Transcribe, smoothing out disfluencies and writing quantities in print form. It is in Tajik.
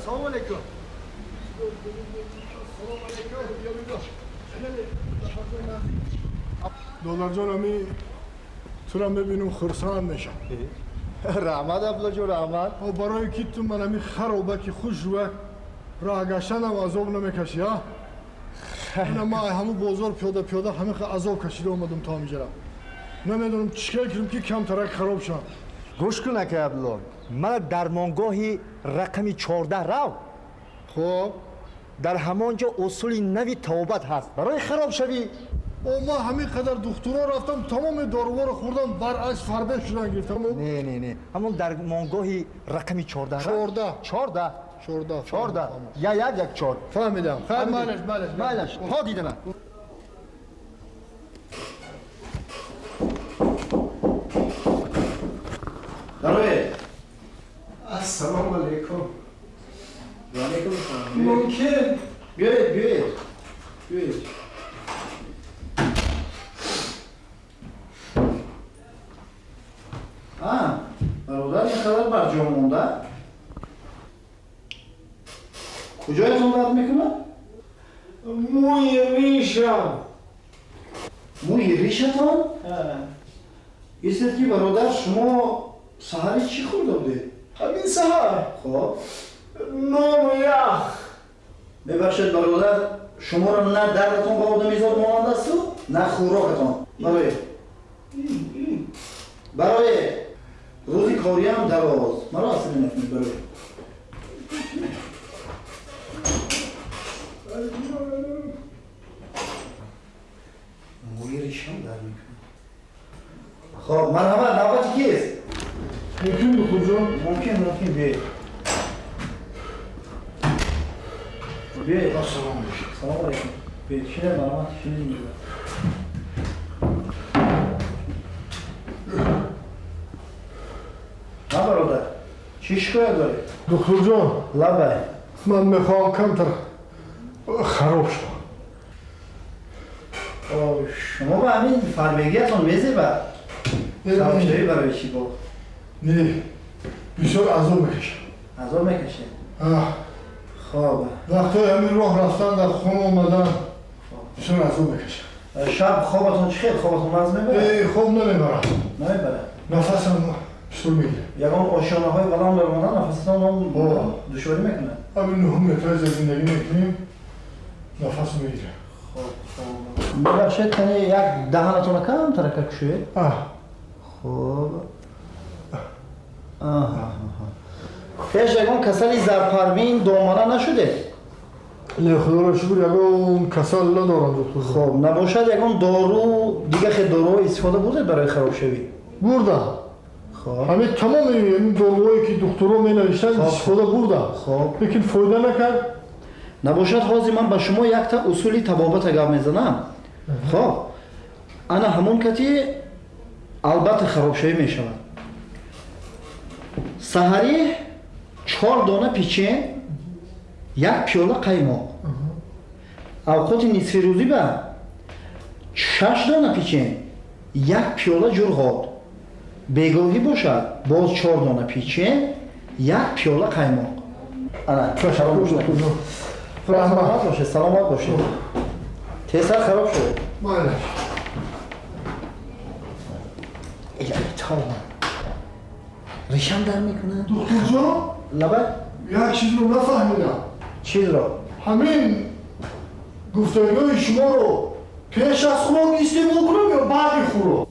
Салом алейкум. Додарҷон, ами тура мебинам хурсанд мешам. Раҳмат, Абдуллоҷон, раҳмат. Барои ки ту ман ами харобаки хушрӯяк роҳ гаштанам азоб намекашӣ, а? Ина ман ҳамун бозор пиёда пиёда ҳамин азоб кашида омадам то ҳаминҷара. Намедонам чӣ кор кунам ки камтарак хароб шавам. Гӯш кун, ака Абдулло, ман дармонгоҳи рақами 14 рав. Хоб. Дар ҳамон ҷо усули нави тавбат ҳаст барои харобшавӣ. Ман ҳамин қадар духтуро рафтам, тамоми доруворо хӯрдам, баръакс фарбеҳ шудан гирифтам. Не, не, не, ҳамон дармонгоҳи рақами 14. 14. 14. 14. 14. Я 1 1 4. Фаҳмидам. Хайр, майлаш, майлаш. Майлаш. То дидана. Дароед. Ассалому алейкум. Ва алейкум ассалом. Мумкин? Биёед, биёед. Биёед. Бародар, ин қадар бар ҷо монда? Куҷоятон дард мекунад? Мӯи ришам. Мӯи ришатон? Истед ки бародар, шумо саҳари чӣ хӯрда будед? Ҳамин саҳар. Хоб. Нону ях. Мебахшед бародар, шуморо на дардатон ба одамизод монанд асту, на хӯрокатон. Бароед. Бароед. Рӯзи кориам дароз. Маро асабӣ накунед, бароед. Мӯи ришам дард мекунад. Хоб, марҳамат, навбати кист? Мумкин, духтурҷон? Мумкин, мумкин, биёед. Биёед. Ассалому алейкум. Салому алейкум. Биёед, шинед, марҳамат, шинед инҷо. На бародар, чӣ шикоят доред? Духтурҷон. Лабай. Ман мехоҳам камтар хароб шавам. Шумо ба ҳамин фарбегиятон мезебад? Харобшавӣ барои чӣ бо? Не, бисёр азоб мекашам. Азоб мекашед? Хоб. Вақтҳои ҳамин роҳ рафтан, дар хона омадан бисёр азоб мекашам. Шаб хобатон чӣ хел? Хобатон нағз мебарад? Хоб намебарам. Намебарад? Нафасам бисёр мегирад. Ягон ошёнаҳои баланд баромадан нафасатон душворӣ мекунад? Ҳамин 9 метр зиндагӣ мекунем, нафас мегирад. Хоб, хоб. Мебахшед, кани як даҳанатонро камтарака кушоед. Хоб. Пеш ягон касали зарпарвин домана нашудед? Не, худоро шукр, ягон касал надорам, доктор. Хоб, набошад ягон дору, дига хел доруҳо истифода бурдед барои харобшавӣ? Бурдам. Хоб. Ҳамин тамоми ин доруҳое ки духтурҳо менавиштанд, истифода бурдам. Хоб. Лекин фоида накард. Набошад ҳозир ман ба шумо якта усули табобата гап мезанам. Хоб. Ана ҳамон кати албатта харобшавӣ мешавад. Саҳарӣ 4 дона печен, 1 пиёла қаймоқ. Авқоти нисфирӯзӣ ба 6 дона печен, 1 пиёла ҷурғот. Бегоҳӣ бошад боз 4 дона печен, 1 пиёла қаймоқ. Ана, саломат бошед, саломат бошед. Тезтар хароб шуд. Майлаш. Илоҳи, ришам дар мекунад. Духтурҷон? Лабай. Як чизро нафаҳмидам. Чизро? Ҳамин гуфтагиҳои шуморо пеш аз хӯрок истеъмол кунам ё баъди хӯрок?